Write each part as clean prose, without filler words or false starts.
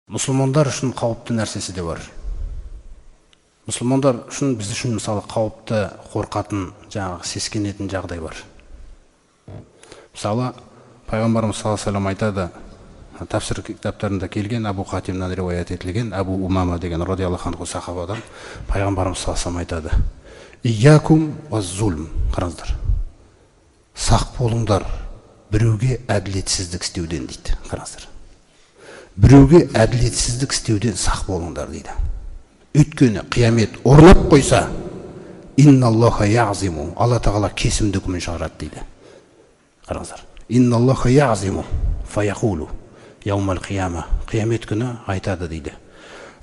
Мұсылмандар үшін қауіпті нәрсесі де бар. Мұсылмандар үшін, біз үшін мысалы қауіпті, қорқатын, жаңағы сескенетін жағдай бар. Мысалы, пайғамбарымыз саллаллаху алейхи вассалам айтады, тәпсір кітаптарында келген, Абу Хатимнан риуаят етілген, Абу Умама деген радиаллаху анху сахабадан, пайғамбарымыз саллаллаху алейхи вассалам айтады: «Иякум уаз-зулм». Қараңыздар, сақ болыңдар біреуге әділетсіздік істеуден дейді. Қараңыздар, біреуге әділетсіздік істеуден сақ болыңдар дейді. Өйткені қиямет орнап қойса, инналлаха яғзиму, Алла тағала кесімді үкімін шығарады дейді. Қараңыздар, инналлаха яғзиму фаяқулу яумал қияма, қиямет күні айтады дейді.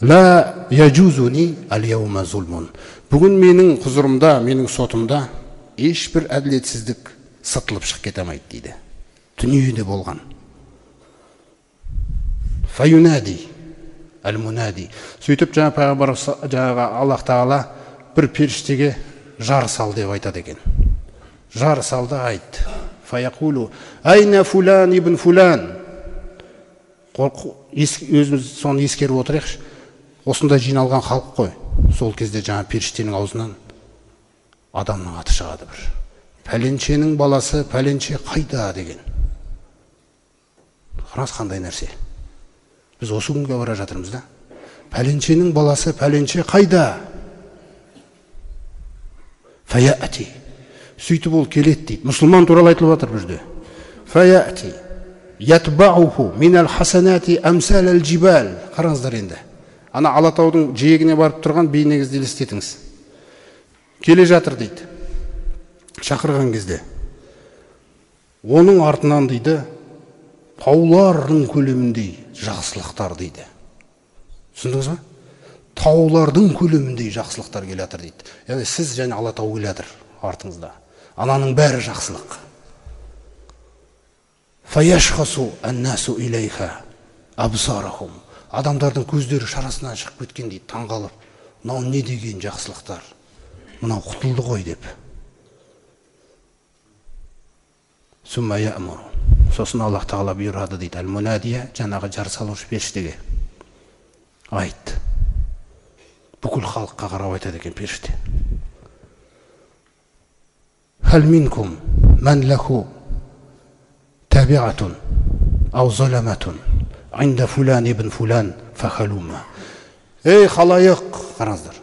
Ла яжузуни ал яума зулмун. Бүгін менің құзырымда, менің сотымда ешбір әділетсіздік сытылып шығып кете алмайды дейді. Дүниеде болған. Фаюнади әл-мунади. Сөйтіп жаңа пайғамбар, жаңағы Аллах тағала бір періштеге жар сал деп айтады екен. Жар салды, айт. Фаяқулу айна фулан ибн фулан. Өзіміз соны ескеріп отырайықшы. Осында жиналған халық қой. Сол кезде жаңа періштенің аузынан адамның аты шығады бір. Пәленшенің баласы пәленше қайда деген. Қараңыз, қандай нәрсе. Біз осы күнге бара жатырмыз да. Пәленшенің баласы пәленше қайда? Фаяати. Сөйтіп ол келеді дейді. Мұсылман туралы айтылып жатыр бұл жерде. Фаяати ятбауху минал хасанати амсал ал-жибал. Қараңыздар енді. Ана Алатаудың жиегіне барып тұрған бейнеңізді елестетіңіз. Келе жатыр дейді. Шақырған кезде. Оның артынан дейді, таулардың көлеміндей жақсылықтар дейді. Түсіндіңіз ба? Таулардың көлеміндей жақсылықтар келе жатыр дейді. Яғни сіз және Алатау келе жатыр артыңызда. Ананың бәрі жақсылық. Фаяшхасу аннасу илейха абсарахум. Адамдардың көздері шарасынан шығып кеткен дейді, таңғалып. Мынау не деген жақсылықтар? Мынау құтылды ғой деп. Сумма я'муру. Сосын Аллах тағала бұйырады дейді. Әл-мунадия, жаңағы жар салушы періштеге. Айт. Бүкіл халыққа қарап айтады екен періште. Хал минкум ман лаху табиатун ау заламатун инда фулан ибн фулан фахалума. Ей халайық, қараңыздар.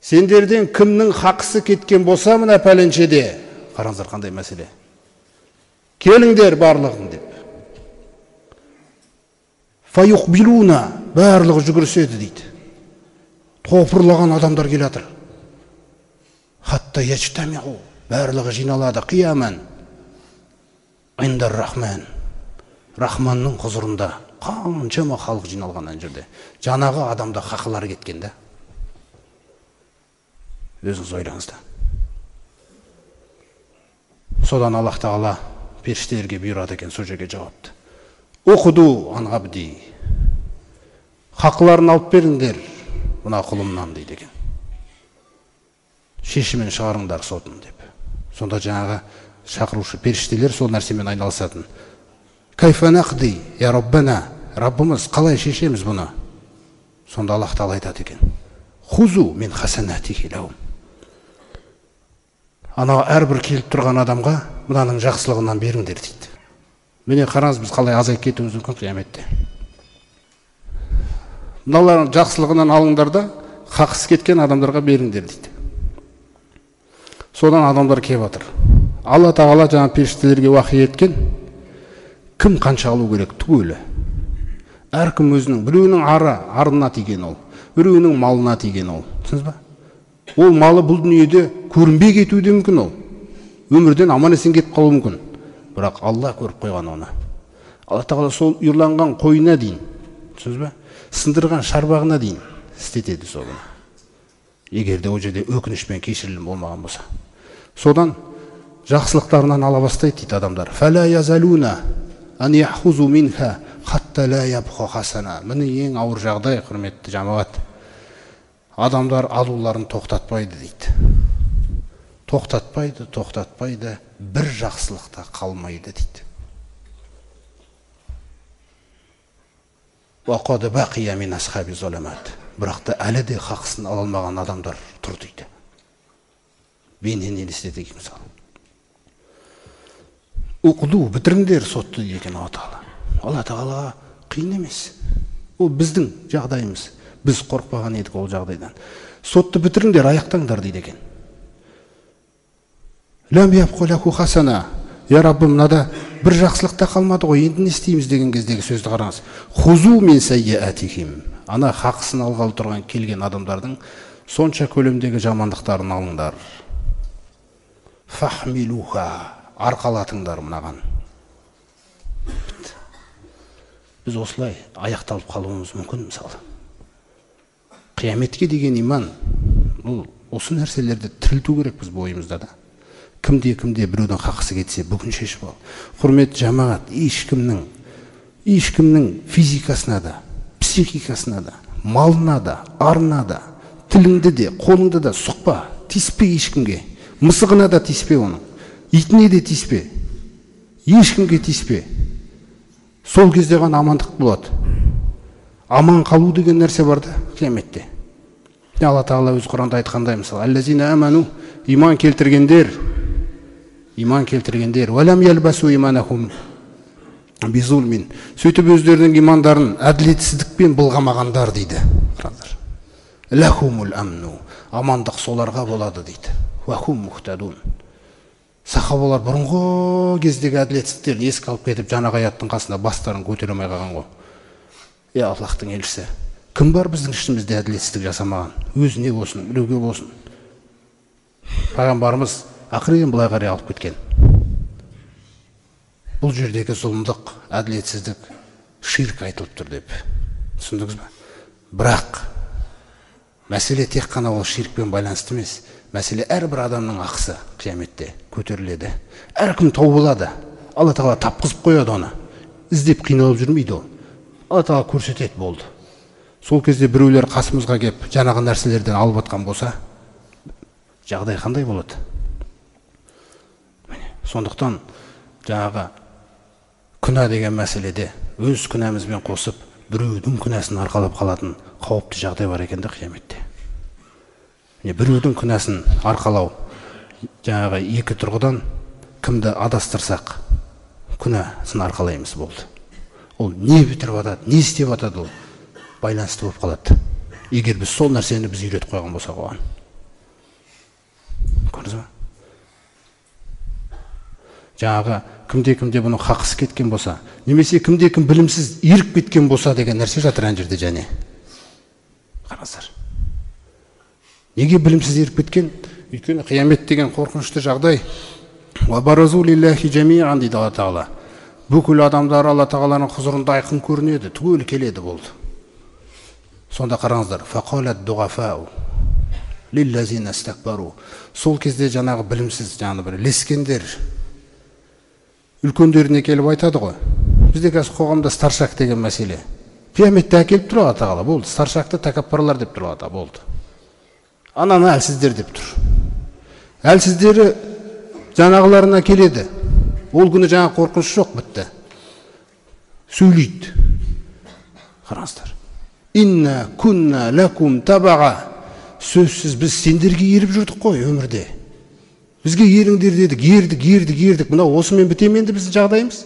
Сендерден кімнің хақысы кеткен болса мына пәленшеде, қараңыздар қандай мәселе. Келіңдер барлығың деп. Фаюқбилуна, барлығы жүгіріседі дейді. Топырлаған адамдар келе жатыр. Хатта яжтамиу, барлығы жиналады қияман. Индар рахман. Рахманның құзырында қаншама халық жиналған ана жерде. Жаңағы адамда хақылары кеткен да. Өзіңіз ойлаңыз да. Содан Аллах тағала періштелерге бұйырады екен сол жерге жауапты. Оқыду ан абди. Хақыларын алып беріңдер мына құлымнан дейді екен. Шешімін шығарыңдар сотын деп. Сонда жаңағы шақырушы періштелер сол нәрсемен айналысатын. Кайфа нақди, я Раббана, Раббымыз қалай шешеміз бұны? Сонда Аллах тағала айтады екен. Хузу мин хасанатихи лаум. Ана әрбір келіп тұрған адамға мынаның жақсылығынан беріңдер дейді. Міне қараңыз, біз қалай азайып кетуіміз мүмкін қияметте. Мыналардың жақсылығынан алыңдар да, хақысы кеткен адамдарға беріңдер дейді. Содан адамдар келіп жатыр. Алла тағала жаңа періштелерге уахи еткен, кім қанша алу керек түгелі. Әркім өзінің, біреуінің арына тиген ол, біреуінің малына тиген ол. Түсіндіңіз ба? Ол малы бұл дүниеде көрінбей кетуі де мүмкін ол. Өмірден аман есен кетіп қалуы мүмкін. Бірақ Алла көріп қойған оны. Алла тағала сол ұрланған қойына дейін, түсіндіңіз ба? Сындырған шарбағына дейін істетеді соны. Егер де ол жерде өкініш пен кешірілім болмаған болса. Содан жақсылықтарынан ала бастайды дейді адамдар. Фәлә язалуна ан яхузу минха хатта ла ябха хасана. Міне ең ауыр жағдай, құрметті жамағат. Адамдар алуларын тоқтатпайды дейді. Тоқтатпайды, тоқтатпайды, бір жақсылықта қалмайды дейді. Бірақ та әлі де хақысын ала алмаған адамдар тұр дейді. Бейнені елестетейік мысалы. Уқду, бітіріңдер сотты дейді екен Алла Тағала. Алла Тағалаға қиын емес. Ол біздің жағдайымыз. Біз қорықпаған едік ол жағдайдан. Сотты бітіріңдер, аяқтаңдар дейді екен. Ләм ябқа ләху хасана. Я Раббым, мынада бір жақсылық та қалмады ғой, енді не істейміз деген кездегі сөзді қараңыз. Хузу мин саййиатихим. Ана хақысын алғалы тұрған келген адамдардың сонша көлемдегі жамандықтарын алыңдар. Фахмилуха, арқалатыңдар мынаған. Біз осылай аяқталып қалуымыз мүмкін мысалы. Қияметке деген иман, бұл осы нәрселерді тірілту керек біз бойымызда да. Кімде-кімде біреудің хақысы кетсе, бүгін шешіп ал. Құрметті жамағат, ешкімнің физикасына да, психикасына да, малына да, арына да, тіліңді де, қолыңды да сұқпа, тиіспе ешкімге. Мысығына да тиіспе оның, итіне де тиіспе, ешкімге тиіспе. Сол кезде ғана амандық болады. Аман қалу деген нәрсе бар да қияметте. Алла Тағала өз Құранда айтқандай мысалы, «Аллазина аману», иман келтіргендер, иман келтіргендер, «Уалам ялбасу иманахум бизулмин», сөйтіп өздерінің имандарын әділетсіздікпен былғамағандар дейді. Қараңыздар. Лахумул амну, амандық соларға болады дейді. Уахум мухтадун. Сахабалар бұрынғы кездегі әділетсіздіктерін еске алып кетіп, жаңағы аяттың қасында бастарын көтере алмай қалған ғой. Е, Аллахтың елшісі, кім бар біздің ішімізде әділетсіздік жасамаған? Өзіне болсын, біреуге болсын. Пайғамбарымыз ақырын былай қарай алып кеткен. Бұл жердегі зұлымдық, әділетсіздік, ширк айтылып тұр деп. Түсіндіңіз бе? Бірақ мәселе тек қана ол ширкпен байланысты емес. Мәселе әрбір адамның ақысы қияметте көтеріледі. Әркім тауып алады. Алла Тағала тапқызып қояды оны. Іздеп қиналып жүрмейді ол. Алла Тағала көрсетеді, болды. Сол кезде біреулер қасымызға кеп жаңағы нәрселерден алып атқан болса, жағдай қандай болады? Міне, сондықтан жаңағы күнә деген мәселеде өз күнәмізбен қосып біреудің күнәсін арқалап қалатын қауіпті жағдай бар екен де қияметте. Міне, біреудің күнәсін арқалау жаңағы екі тұрғыдан, кімді адастырсақ күнәсін арқалаймыз, болды. Ол не бітіріп атады, не істеп атады, ол байланысты болып қалады. Егер біз сол нәрсені біз үйретіп қойған болсақ оған. Көрдіңіз ба? Жаңағы кімде-кімде бұның хақысы кеткен болса, немесе кімде-кім білімсіз еріп кеткен болса деген нәрсе жатыр ана жерде және. Қараңыздар. Неге білімсіз еріп кеткен? Өйткені қиямет деген қорқынышты жағдай. Уа баразу лиллахи жамиан дейді Алла Тағала. Бүкіл адамдар Алла Тағаланың құзырында айқын көрінеді, түгел келеді, болды. Сонда қараңыздар, фақалат дуғафау лиллазина истакбару. Сол кезде жаңағы білімсіз, жаңағы бір ілескендер үлкендеріне келіп айтады ғой. Бізде қазір қоғамда старшак деген мәселе. Қияметте әкеліп тұр Алла Тағала, болды. Старшакты тәкаппарлар деп тұр Алла Тағала, болды. Ананы әлсіздер деп тұр. Әлсіздері жаңағыларына келеді. Ол күні жаңа қорқыныш жоқ, бітті. Сөйлейді. Қараңыздар. Инна кунна лакум табаға. Сөзсіз біз сендерге еріп жүрдік қой өмірде. Бізге еріңдер дедік, ердік, ердік, ердік. Мынау осымен біте ме енді біздің жағдайымыз?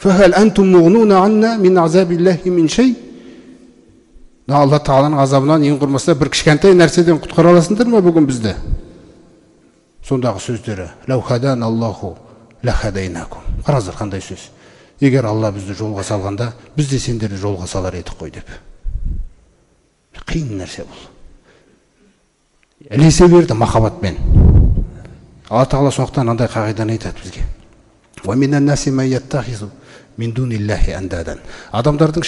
Фахал антум муғнуна анна мин азабиллахи мин шей. Алла Тағаланың азабынан ең құрмаса бір кішкентай нәрседен құтқара аласыңдар ма бүгін бізді? Сондағы сөздері, лау хадан Аллаху лахадайнакум. Қараңыздар қандай сөз. Егер Алла бізді жолға салғанда, біз де сендерді жолға салар едік қой деп. Қиын нәрсе бұл. Ілесе берді махаббатпен. Алла Тағала сондықтан андай қағиданы айтады бізге. Уа минан наси ман яттахизу мин дуниллахи андадан. Адамдардың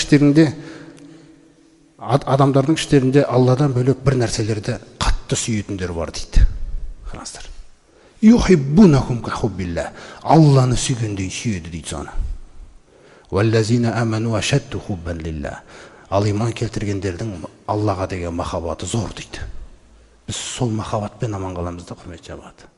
іштерінде Алладан бөлек бір нәрселерді қатты сүйетіндер бар дейді. Қараңыздар. Юхиббунахум кахуббилlah. Алланы сүйгендей сүйеді дейді соны. Уаллазина аману ашадду хуббан лилlah. Ал иман келтіргендердің Аллаға деген махаббаты зор дейді. Біз сол махаббатпен аман қаламыз да, құрметті жамағат.